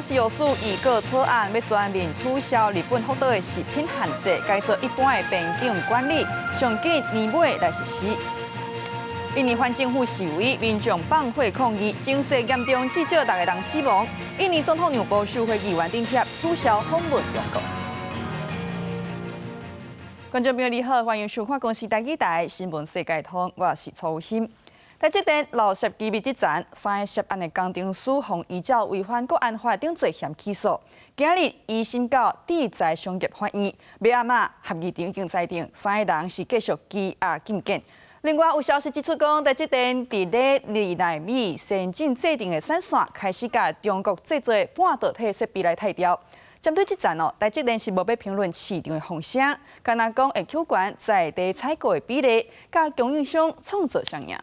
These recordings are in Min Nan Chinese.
部食藥署預告草案，欲全面取消日本福島的食品限制，改做一般的邊境管理，上緊年尾來實施。印尼反政府示威，民眾放火抗議，情勢嚴重，至少六個人死亡。印尼總統讓保守會議員頂貼取消訪問中國。觀眾朋友你好，歡迎收看公視台語台新聞世界通，我是楚欣。台積電漏洩機密之前，三个涉案的工程師予依照違反國安法等罪嫌起訴。今日移審到智財商業法院，欲按怎合議庭已經裁定，三个人是繼續羈押禁見。另外有消息指出講，台積電佇咧2納米先進製程的產線開始共中國製造的半導體設備來替調。針對這層哦，台積電是無欲評論市場的風聲，干焦講會強懸在地採購的比例，佮供應商創造雙贏。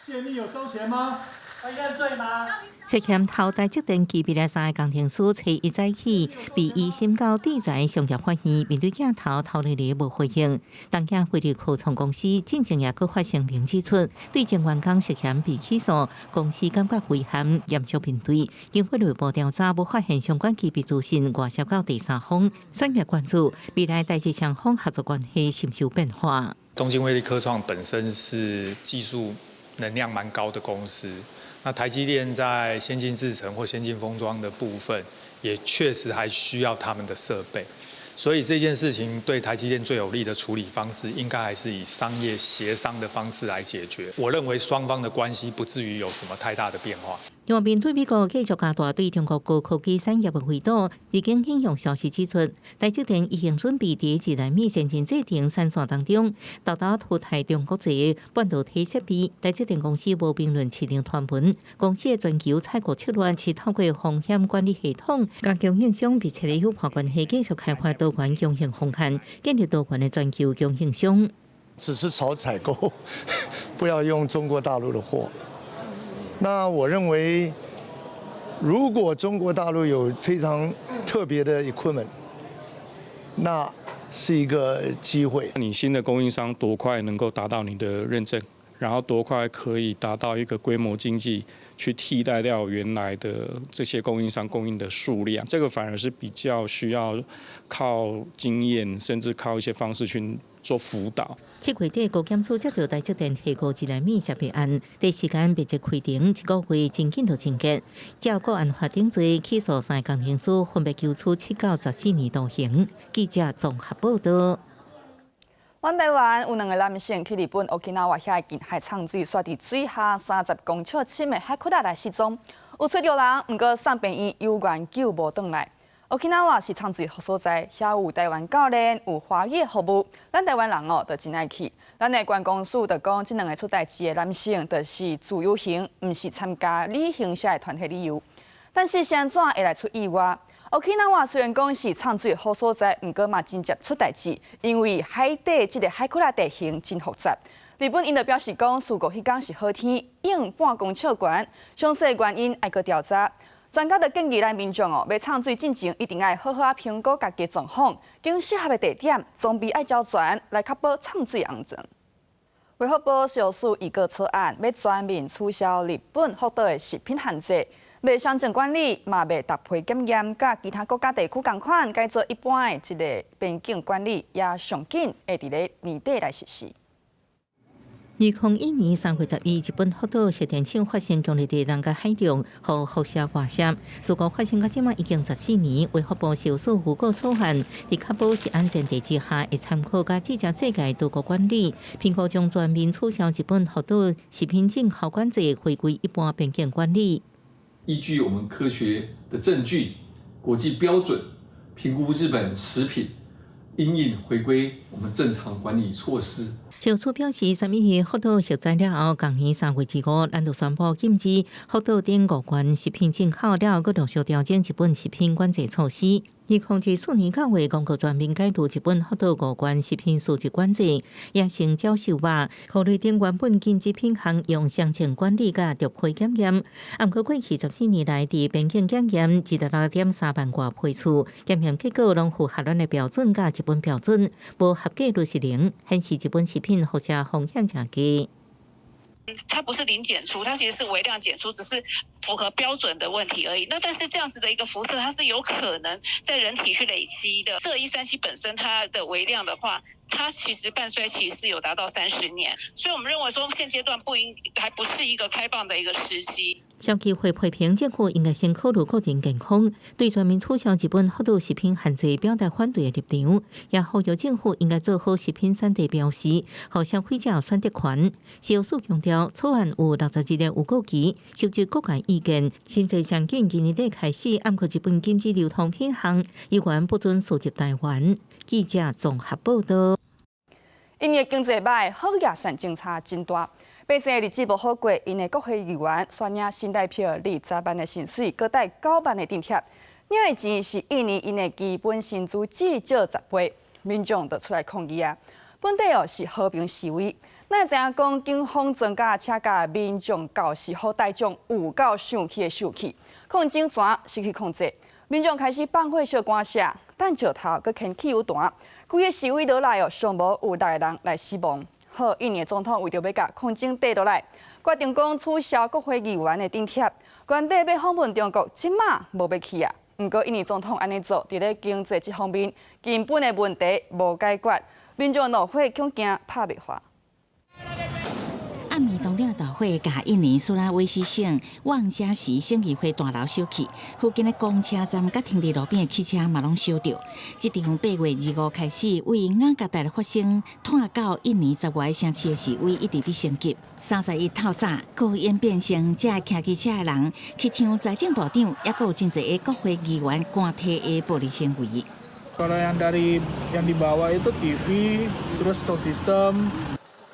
洩密有收錢嗎？會認罪嗎？涉嫌偷台積電機密的三个工程師，初一早起被移審到智財商業法院，面對鏡頭，頭日日無回應。東京輝立科創公司進前也閣發聲明指出，對前員工涉嫌被起訴，公司感覺遺憾，嚴肅面對。經法律部調查，無發現相關機密資訊外洩到第三方。產業關注未來台日雙方合作關係是毋是有變化？東京威力科創本身是技術能量蠻高的公司。那台積電在先進製程或先進封裝的部分，也確實還需要他們的設備，所以這件事情對台積電最有利的處理方式，應該還是以商業協商的方式來解決。我認為雙方的關係不至於有什麼太大的變化。另外，面對美國繼續加大對中國高科技產業的圍堵，日經引用消息指出，台積電已經準備佇2納米先進製程產線當中，沓沓淘汰中國製半導體設備。台積電公司無評論市場傳聞，公司的全球採購策略是透過風險管理系統，佮供應商密切的夥伴關係，繼續開發多元供應方案，建立多元的全球供應商。只是少採購，不要用中國大陸的貨。那我認為，如果中國大陸有非常特別的 equipment，那是一個機會。你新的供應商多快能夠達到你的認證，然後多快可以達到一個規模經濟，去替代掉原來的這些供應商供應的數量，這個反而是比較需要靠經驗，甚至靠一些方式去做輔導。7月底，高檢署接到台積電提告2納米設備案，第一時間密集開庭，一個月真緊就終結。照國安法定罪起訴三个工程師，分別求處7到14年徒刑。記者綜合報道。阮台灣有兩个男性去日本沖縄遐近海藏水，煞佇水下30公尺深的海窟仔內失蹤，有揣著人，毋過送病院猶原救無轉來。沖縄是藏水好所在，遐有台灣教練，有華語的服務，咱台灣人哦，就真愛去。咱的觀光署就講，這兩个出代誌的男性，就是自由行，毋是參加旅行社的團體旅遊。但是是按怎會來出意外？沖縄雖然講是藏水好所在，毋過嘛真濟出代誌，因為海底這个海窟仔地形真複雜。日本𪜶就表示講，事故彼工是好天，湧半公尺懸，詳細原因愛閣調查。專家就建議咱民眾哦，欲藏水進前一定愛好好仔評估家己狀況，揀適合的地點，裝備愛周全，來確保藏水安全。衛福部小署預告草案，欲全面取消日本福島的食品限制，袂雙證管理，嘛袂搭配檢驗，佮其他國家地區仝款，改做一般的這个邊境管理，也上緊會佇咧年底來實施。2001年3月11，日本福島核電廠發生強烈地震佮海浪，予輻射外洩。事故發生到這馬已經14年，衛福部修署預告草案，佇確保食安前提之下，會參考佮借鑑世界多國管理，評估將全面取消日本福島食品進口管制，回歸一般邊境管理。依據我們科學的證據、國際標準，評估日本食品應應回歸我們正常管理措施。小署表示，3.11福島核災了後，仝年3月25，咱就宣布禁止福島等五縣食品進口了後，閣陸續調整日本食品管制措施。2024年9月，公告全面解除日本福島五縣食品輸入管制，也成鳥獸肉，考慮等原本禁止品項用雙證管理佮逐批檢驗。毋過過去14年來，佇邊境檢驗26.3萬外批次，檢驗結果攏符合咱的標準佮日本標準，無合格率是零，顯示日本食品輻射風險誠低。它不是零檢出，它其實是微量檢出，只是符合標準的問題而已。那但是這樣子的一個輻射，它是有可能在人體去累積的。銫137本身它的微量的話，它其實半衰期是有達到30年，所以我們認為說現階段不應，還不是一個開放的一個時機。消基會批評政府應該先考慮個人健康，對全面取消日本福島食品限制表達反對的立場，也呼籲政府應該做好食品產地標示，予消費者有選擇權。食藥署強調，草案有60日的預告期，收集各界意見，審查上緊今年底開始，按過日本禁止流通品項，猶原不准輸入台灣。記者綜合報道。印尼經濟䆀，好額善政策真大。百姓日子無好過，𪜶的國會議員煞領新台票20萬的薪水，閣帶9萬的津貼，領的錢是印尼𪜶的基本薪資至少10倍，民眾就出來抗議啊！本底哦是和平示威，哪會知影講警方裝甲車共民眾搞死，予大眾有夠生氣的受氣，抗爭權失去控制，民眾開始放火燒官舍，擲石頭閣牽汽油彈，規个示威落來哦，上無有六个人來死亡。好，印尼總統為著欲共抗爭綴落來，決定講取消國會議員的津貼，原底欲訪問中國，這馬無欲去啊。毋過印尼總統按呢做，佇咧經濟這方面根本的問題無解決，民眾怒火恐驚拍袂化。暗暝當中的大火，共印尼蘇拉威西省望加錫省議會大樓燒去，附近的公車站佮停佇路邊的汽車嘛攏燒著。這場8月25開始，位雅加達發生，湠到印尼10外个城市的示威一直佇升級。31透早，閣演變成這騎機車的人去搶財政部長，抑閣有真濟个國會議員官邸的暴力行為。 Kalau yang dari yang dibawa itu TV, terus sound system.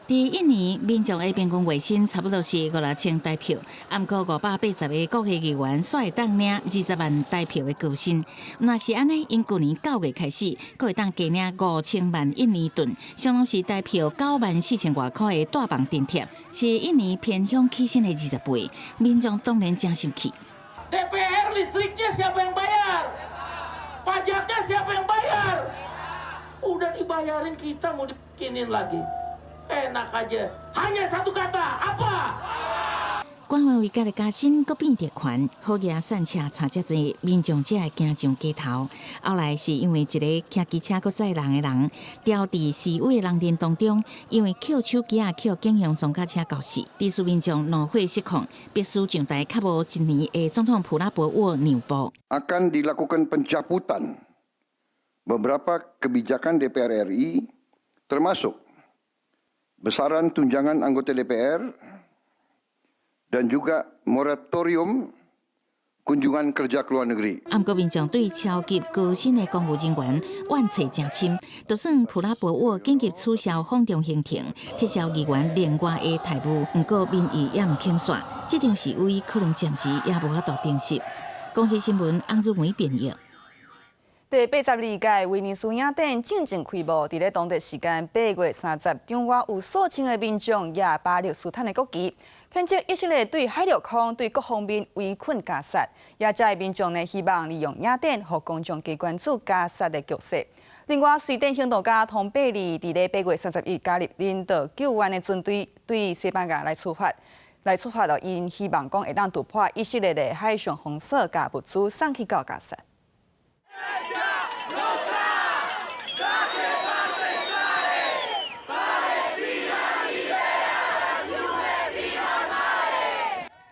佇印尼，民眾的平均月薪差不多是五六千台票，毋過580個國會議員煞會當領20萬台票的高薪。若是按呢，𪜶舊年9月開始，閣會當加領5000萬印尼盾，相當是台票9萬4千外箍的大棒津貼，是印尼偏鄉起薪的20倍。民眾當然誠生氣。 DPR listriknya siapa yang bayar? Pajaknya siapa yang bayar? Udah dibayarin kita mau dibikinin lagi. Enak aja. Hanya satu kata, apa? 官員為家的加薪，閣變特權，好額散車差遮濟，民眾才會驚上街頭。後來是因為一個騎機車閣載人的人，牢佇示威的人陣當中，因為抾手機仔予警用裝甲車絞死，致使民眾怒火失控，迫使上台較無一年的總統普拉博沃讓步。 Akan dilakukan pencabutan beberapa kebijakan DPR RI, termasuk besaran tunjangan anggota DPR dan juga moratorium kunjungan kerja ke luar negeri。毋過民眾對超級高薪的公務人員怨氣誠深，就算普拉博沃緊急取消訪中行程，撤銷議員另外的待遇，毋過民意也毋肯煞，這場示威可能暫時也無法度平息。公視新聞翁子梅編譯。第82屆威尼斯影展正正開幕，佇咧當地時間8月30，場外有數千个民眾舉巴勒斯坦的國旗，譴責以色列對海陸空對各方面圍困加薩。也遮的民眾呢，希望利用影展，予公眾加關注加薩的局勢。另外，瑞典行動家湯貝利佇咧8月31加入人道救援的船隊，對西班牙來出發。來出發囉，𪜶希望講會當突破以色列的海上封鎖，共物資送去到加薩。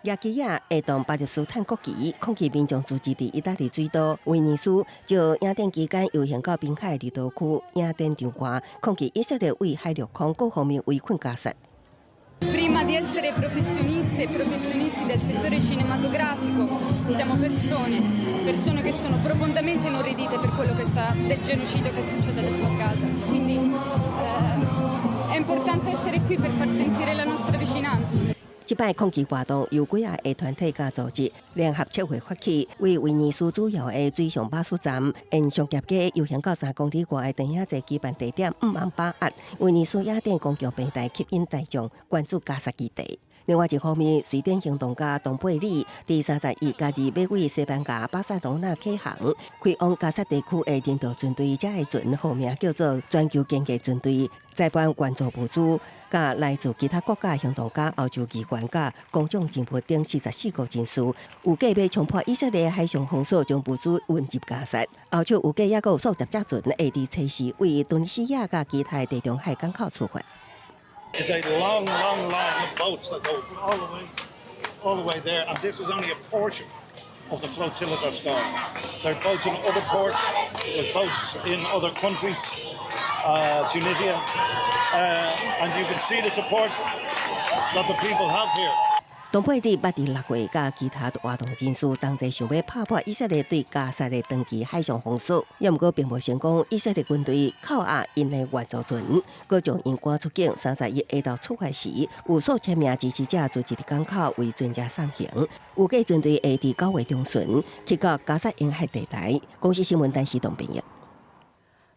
舉旗仔揮動巴勒斯坦國旗，抗議民眾聚集佇意大利水都威尼斯，藉影展期間遊行到濱海離島區影展場外，抗議以色列對海陸空各方面圍困加薩。 Prima di essere professioniste e professionisti del settore cinematografico, siamo persone, persone che sono profondamente inorridite per quello che sta del genocidio che succede adesso a Gaza. Quindi è importante essere qui per far sentire la nostra vicinanza. 這擺抗議活動由幾仔个團體佮組織聯合策劃發起，為威尼斯主要的水上巴士站沿商業街遊行到3公里外的電影節舉辦地點姆安巴厄威尼斯影展公共平台，吸引大眾關注加薩議題。另外一方面，瑞典行動家東貝里佇31家己欲對西班牙巴塞隆納啟航，開往加薩地區的人道船隊，這个船號名叫做全球經濟船隊，載搬援助物資，佮來自其他國家行動家、歐洲議員佮公眾人物等44個人士，預計欲衝破以色列海上封鎖，將物資運入加薩。後續預計猶閣有數十隻船會佇初四對突尼西亞佮其他地中海港口出發。 It's a long, long line of boats that goes all the way there, and this is only a portion of the flotilla that's going. There are boats in other ports, there's boats in other countries, Tunisia, and you can see the support that the people have here. 東貝里捌佇6月佮其他活動人士同齊想欲拍破以色列對加薩的長期海上封鎖，猶毋過並無成功。以色列軍隊扣押𪜶的援助船，閣將𪜶趕出境。31下晝出發時，有數千名支持者聚集佇港口為船隻送行。預計船隊會佇9月中旬去到加薩沿海地帶。公視新聞陳時東編譯。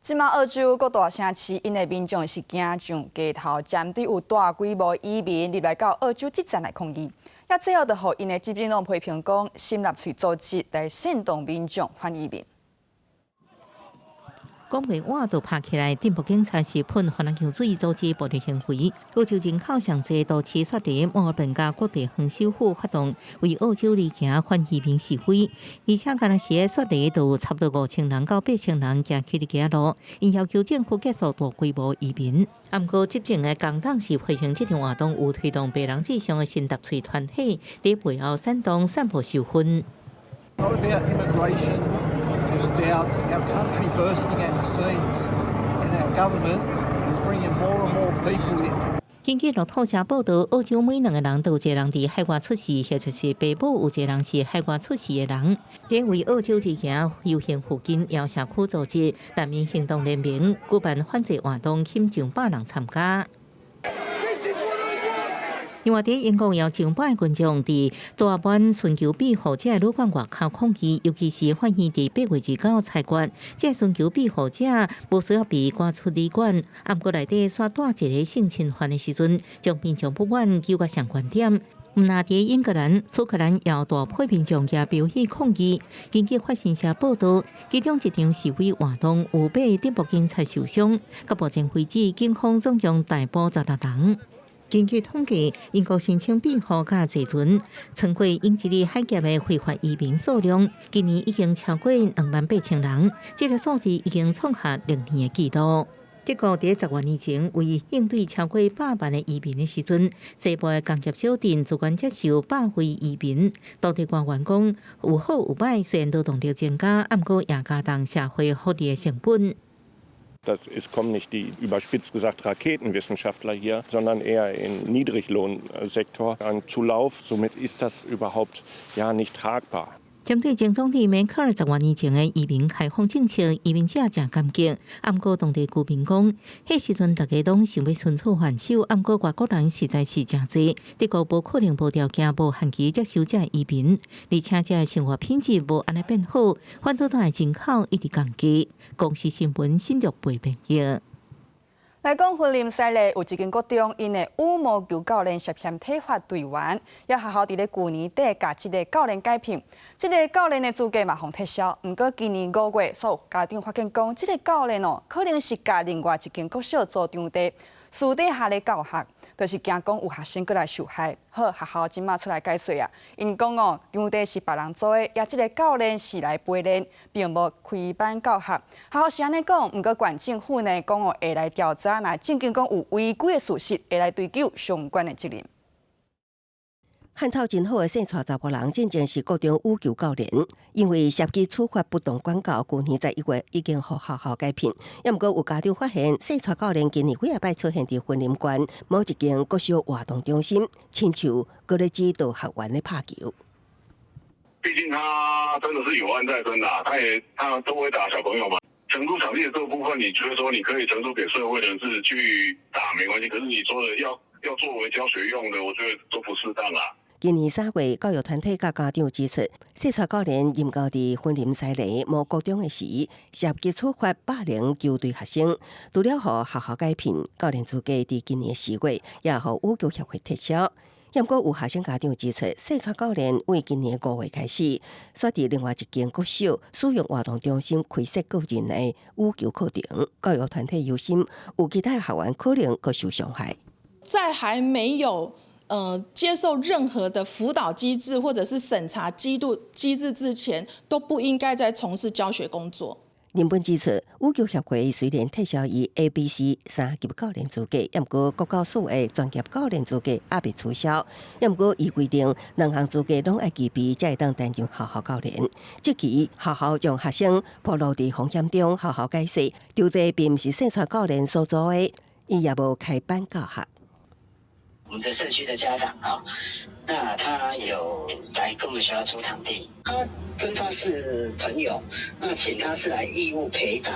這馬澳洲各大城市，𪜶的民眾是驚上街頭，針對有大規模移民入來到澳洲這層來抗議。也最後就予𪜶的執政黨批評講，新納粹組織來煽動民眾反移民。講袂碗就拍起來，鎮暴警察是噴防人水阻止暴力行為。澳洲人口上濟都市雪梨、墨爾本佮各地方首府發動為澳洲而行反移民示威，而且干焦是雪梨就有差不多5000人到8000人行起佇街路，𪜶要求政府結束大規模移民。毋過執政的工黨是批評這場活動有推動白人至上的新納粹團體佇背後煽動散布仇恨。 Not about immigration, it's about our country bursting at the seams, and our government is bringing more and more people in. 根據路透社報導，澳洲每兩個人都有一個人佇海外出世，或者是爸母有一個人是海外出世的人。這為澳洲而行遊行附近，由社區組織難民行動聯盟舉辦反制活動，吸上百人參加。另外，佇英國有上百個群眾佇大灣尋求庇護者旅館外口抗議，尤其是發現佇8月29裁決，這尋求庇護者無需要被趕出旅館。毋過內底煞帶一个性侵犯的時陣，將民眾不滿糾結上懸點。毋若佇英格蘭、蘇格蘭，有大批民眾舉標語抗議。根據法新社報導，其中一場示威活動有八個鎮暴警察受傷，到目前為止，警方總共逮捕16人。根據統計，英國申請庇護佮坐船，穿過英吉利海峽的非法移民數量，今年已經超過28,000人，這個數字已經創下歷年的紀錄。德國佇10外年前，為應對超過百萬的移民的時陣，西部的工業小鎮自願接受百位移民。當地官員講，有好有歹，雖然勞動力增加，毋過也加重社會福利的成本。 Das es kommen nicht die, überspitzt gesagt, Raketenwissenschaftler hier, sondern eher im Niedriglohnsektor ein Zulauf. Somit ist das überhaupt ja nicht tragbar. 針對前總理梅克爾10外年前的移民開放政策，移民者誠感激。毋過當地居民講，彼時陣大家攏想欲伸出援手，毋過外國人實在是誠濟，德國無可能無條件、無限期接收這移民，而且這生活品質無按呢變好，反倒來人口一直降低。公視新聞新竹背編譯。來講，雲林西麗有一間國中，𪜶的羽毛球教練涉嫌體罰隊員，也學校佇咧舊年底共這个教練解聘，這个教練的資格嘛予撤銷。毋過今年5月，所有家長發現講，這个教練哦，可能是共另外一間國小租場地，私底下咧教學，就是驚講有學生閣來受害。好，學校這馬出來解說啊，𪜶講哦，場地是別人租的，也這个教練是來陪練，並無開班教學。學校是按呢講，毋過縣政府呢講哦，會來調查，若證明講有違規的事實，會來追究相關的責任。漢草真好的姓蔡查埔人，進前是國中羽球教練，因為涉及處罰不當管教，舊年11月已經予學校解聘。猶毋過有家長發現，姓蔡教練今年幾仔擺出現佇雲林縣某一間國小活動中心，親像閣咧指導學員咧拍球。畢竟他真的是有案在身啦，他也他都會打小朋友嘛。承租場地的這個部分，你覺得說你可以承租給社會人士去打沒關係，可是你說的要作為教學用的，我覺得都不適當啦。今年3月，教育團體佮家長指出，姓蔡教練任教佇雲林西麗某國中的時，涉及處罰霸凌球隊學生，除了予學校解聘，教練資格佇今年4月也予羽球協會撤銷。毋過有學生家長指出，細川教練為今年5月開始，煞佇另外一間國小使用活動中心開設個人的羽球課程，教育團體憂心有其他學員可能閣受傷害。在還沒有接受任何的輔導機制或者是審查機制之前，都不應該再從事教學工作。林本指出，羽球協會雖然撤銷伊 A、B、C 三級教練資格，毋過國教署的專業教練資格猶未取消。毋過依規定，兩項資格攏愛具備，才會當擔任學校教練。這期學校將學生暴露佇風險中，學校解釋，場地並毋是細川教練所租的，伊也無開班教學。我們的社區的家長啊，那他有來跟我們學校租場地，他跟他是朋友，那請他是來義務陪打，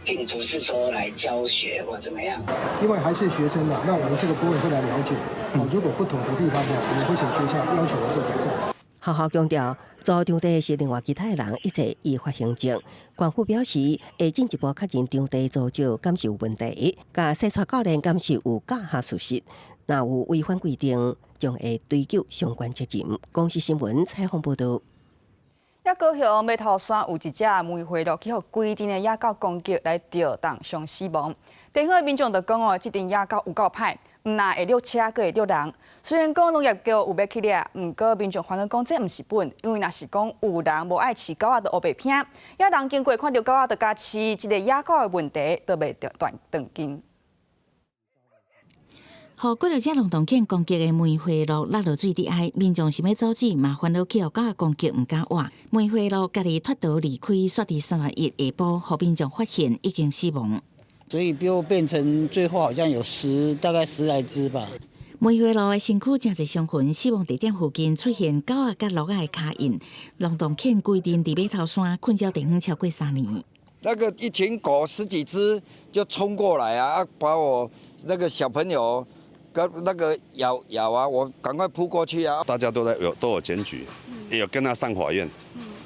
並不是說來教學或怎麼樣。因為還是學生嘛，那我們這個部分會來了解。哦，如果不妥的地方呢，我們會請學校要求做改善。學校強調，租場地是另外其他人，一切依法行政。官府表示，會進一步確認場地租借敢是有問題，佮細川教練敢是有教學事實。若有違反規定，將會追究相關責任。公視新聞採訪報導。也高雄馬頭山有一隻梅花鹿，去予規陣的野狗攻擊來著重傷死亡。地方的民眾就講哦，這陣野狗有夠歹，毋但會掠車，閣會掠人。雖然講農業局有欲去掠，毋過民眾煩惱講這毋是本，因為若是講有人無愛飼狗仔，就烏白拼。野人經過看著狗仔就共飼，這个野狗的問題都袂斷斷根。予幾落隻龍洞犬攻擊的梅花鹿落落水底下，民眾想欲阻止，嘛煩惱去予狗仔攻擊，毋敢活。梅花鹿家己脫逃離開，煞佇31下晡，予民眾發現已經死亡。所以就變成最後好像有大概十來隻吧。梅花鹿的身軀誠濟傷痕，死亡地點附近出現狗仔佮鹿仔的跤印。龍洞犬規陣佇馬頭山困擾地方超過3年。那個一群狗十幾隻就衝過來啊，把我那個小朋友跟那個咬咬啊，我趕快撲過去啊！大家都在有都有檢舉，也有跟他上法院，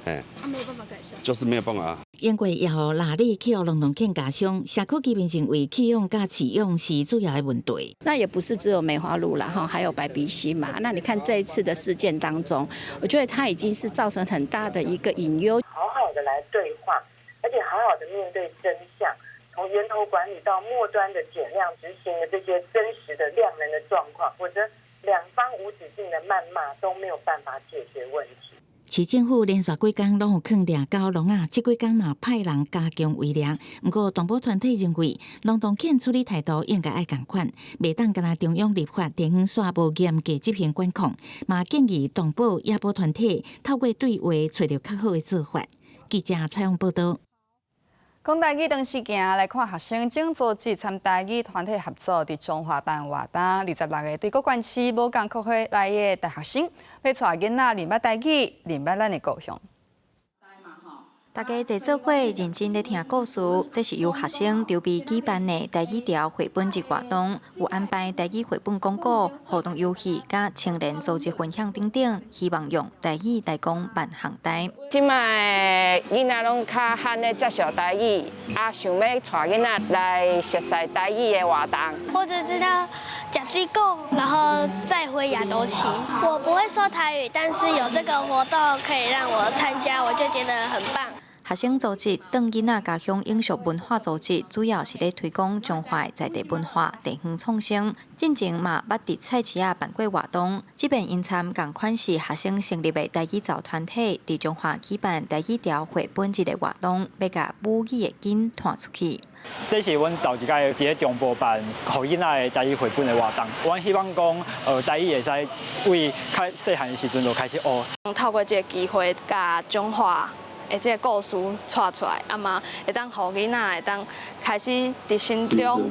哎，啊，沒有辦法改善，就是沒有辦法。因為予癩痢去予龍洞犬咬傷，社區居民認為棄養佮飼養是主要的問題。那也不是只有梅花鹿啦，哈，還有白鼻心嘛。那你看這一次的事件當中，我覺得它已經是造成很大的一個隱憂。好好的來對話，而且好好的面對真相。從源頭管理到末端的減量執行的這些真實的量能的狀況，否則兩方無止境的謾罵都沒有辦法解決問題。市政府連續幾工攏有囥掠狗籠仔，這幾工嘛派人加強圍掠。毋過動保團體認為，龍洞犬處理態度應該愛仝款，袂當干焦中央立法，地方煞無嚴格執行管控，嘛建議動保野保團體透過對話，揣著較好的做法。記者採訪報導。講台語長時間來看學生正組織參台語團體合作，佇彰化辦活動，26個對各縣市無仝國會來的大學生，欲帶囡仔認捌台語，認捌咱的故鄉。大家坐做伙認真咧聽故事，這是由學生籌備舉辦的台語潮繪本日活動，有安排台語繪本講古、互動遊戲、佮青年組織分享等等，希望用台語來講萬項代。這擺囡仔攏較罕咧接受台語，啊，想欲帶囡仔來熟悉台語的活動。我只知道食水果，然後再回亞東市。我不會說台語，但是有這個活動可以讓我參加，我就覺得很棒。學生組織當囡仔家鄉永續文化組織，主要是咧推廣彰化在地文化、地方創生。進前嘛捌佇菜市仔辦過活動，這擺𪜶參仝款是學生成立的台語潮團體，佇彰化舉辦台語潮繪本日的活動，欲共母語的根傳出去。這是阮頭一擺佇咧中部辦予囡仔的台語繪本的活動。阮希望講，台語會使為較細漢的時陣就開始學。透過這个機會，共彰化的這个故事帶出來，啊嘛會當予囡仔會當開始佇心中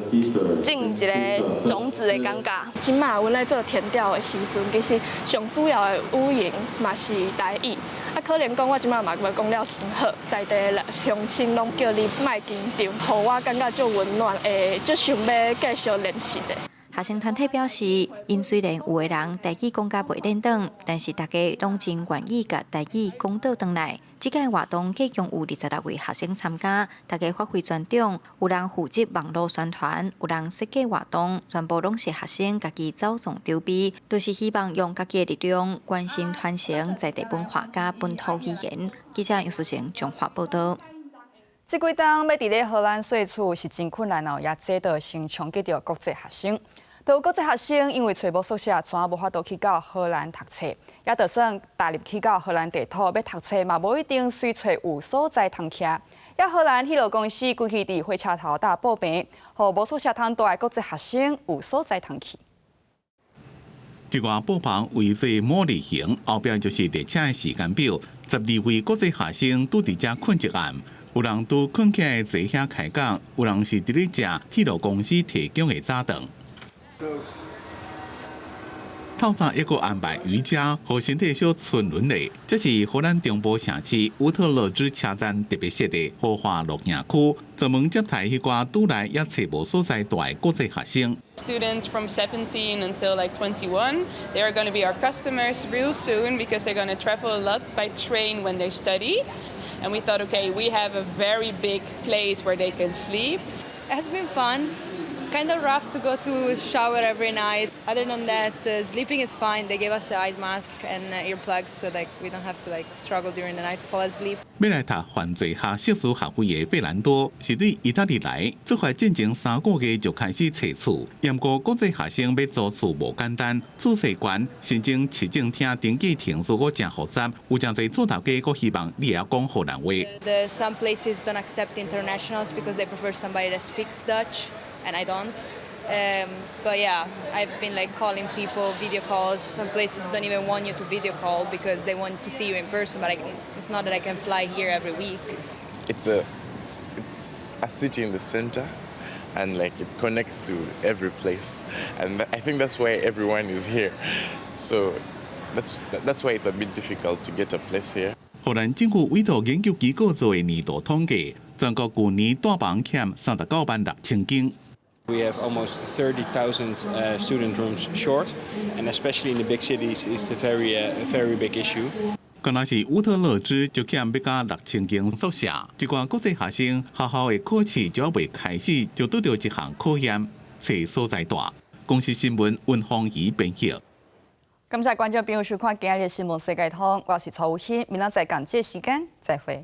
種一个種子的感覺。這擺阮咧做田調的時陣，其實上主要的語言嘛是台語。啊，可能講我這擺嘛無講了真好，在地的鄉親攏叫你莫緊張，予我感覺足溫暖，會足想欲繼續練習的。學生團體表示，𪜶雖然有的人台語講甲袂輪轉，但是大家攏真願意共台語講倒轉來。這屆活動計共有26位學生參加，大家發揮專長，有人負責網路宣傳，有人設計活動，全部攏是學生家己走創籌備，都是希望用家己的力量關心傳承在地文化佮本土語言。記者楊淑賢綜合報道。這幾冬欲佇咧荷蘭稅厝是真困難哦，也這就先衝擊著國際學生。有國際學生因為揣無宿舍，怎無法度去到荷蘭讀冊，也就算踏入去到荷蘭地土欲讀冊嘛，無一定隨揣有所在通徛。也荷蘭鐵路公司規氣佇火車頭搭布棚，予無宿舍通蹛的國際學生有所在通去。這個布棚圍做牡蠣形，後壁就是列車的時間表。12位國際學生拄佇遮睏一暗，有人拄睏起來坐遐開講，有人是佇咧食鐵路公司提供的早頓。透早猶閣安排瑜伽予身體小伸勻咧，這是荷蘭中部城市烏特勒支車站特別設的豪華露營區，專門接待彼寡拄來猶揣無所在蹛的國際學生。 Students from 17 until like 21, they are going to be our customers real soon because they're going to travel a lot by train when they study. And we thought, okay, we have a very big place where they can sleep. It has been fun. Kind of rough to go to shower every night. Other than that, sleeping is fine. They gave us an eye mask and earplugs so like we don't have to like struggle during the night to fall asleep. 欲來讀犯罪學碩士學位的費蘭多是對意大利來，出發進前3個月就開始揣厝。毋過國際學生欲租厝無簡單，厝稅懸，申請市政廳登記程序閣誠複雜，有誠濟厝頭家閣希望你會曉講荷蘭話。 Some places don't accept internationals because they prefer somebody that speaks Dutch, and I don't. But yeah, I've been like calling people, video calls. Some places don't even want you to video call because they want to see you in person. But it's not that I can fly here every week. It's a city in the center, and like it connects to every place, and I think that's why everyone is here. So that's why it's a bit difficult to get a place here. 荷蘭政府委託研究機構做的年度統計，全國舊年蹛房欠39萬6千間。 We have almost 30,000 student rooms short, and especially in the big cities, it's a very big issue. 敢若是烏特勒支就欠欲到6000間宿舍，這寡國際學生學校的考試就猶未開始，就拄著一項考驗，揣所在蹛。公視新聞溫芳儀編譯。感謝觀眾朋友收看今日的新聞世界通，我是曹如馨，明仔載仝這時間再會。